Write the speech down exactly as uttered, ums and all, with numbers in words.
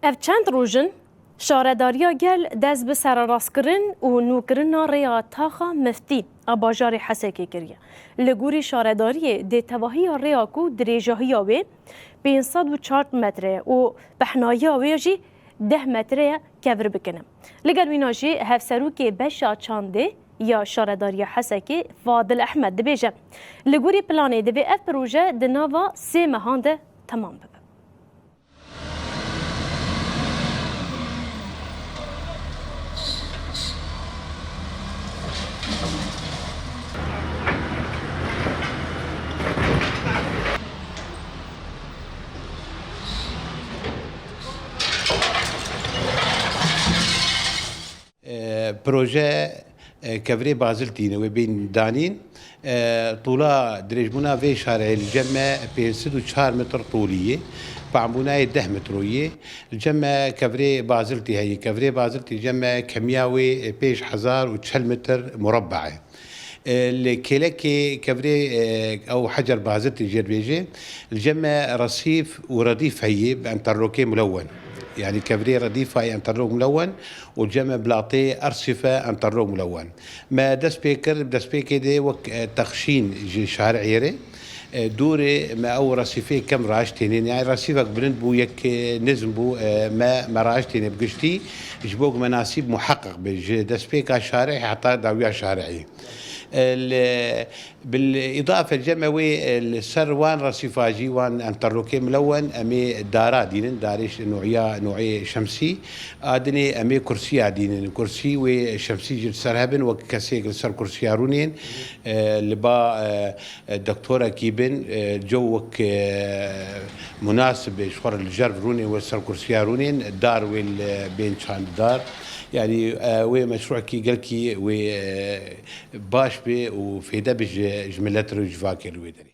Ev çend roj in şaredariya gel dest bi sererastkirin û nûkirina rêya taxa Miftî a bajarê Hesekê kiriye. Li gorî şaredariyê dê tevahiya rêya ku dirêjahiya wê pênc sed û çar metre ye û pehnayiya wê jî deh metre ye kevir bikine. Li gel wîna jî hevserokê beşa çandê ya şaredariya Hesekê Fadil Ehmed dibêje, li gorî planê divê ev proje di nava sê mehan de temam bibe. E, proje, e, kevirê baziltî ne wê bên danîn. E, tûla dirêjbûna vê şarê li cem me pênc sed û çar metr tûlî ye. Pambûnayê deh metroyî ye. Li cem me kevirê baziltî heye. Kevirê baziltî li cem me kemiya wê, e, pênc hezar û çel metr murabba ye. E, li kêlekê kevirê, e, ew hecer baziltî jê dibêje. Li cem me resîf û redîf heye bi enterlokê mulewen. Yanî kevirê redîfa ye enterlok mulewen û cem me bilatê ersîfe enterlok mulewen. Me dest pê kir, destpêkê de wek, e, texşîn ji şariyê re, e, dûrê me ew resîfê kem raştênên. Yani resîfek bilind bû, yek, e, nizm bû, e, me, me raştêne bi giştî ji bo ku menasîb muheqeq be ji destpêka şarê heta dawiya şariyê. E, li, bil îdafe cem me wê, e, li ser wan resîfa jî wan enterlokê milewen em ê dara dînin, darê ş-, noya, noyê şemsî. A dinê em ê kursiya dînin. Kursî wê şemsî jî li ser hebin, wek kesêk li ser kursiya rûnên, e, li ba, e, e, doktorekî bin, e, cew wek, e, munasib e, ji xwe re li jerv rûnên, wê ser kursiya rûnên, dar wê li bên çand dar. Yanî, e, wê meşrûekî gelkî wê, e, baş be û fêde be ji, ji milet re û civakê li wê derê.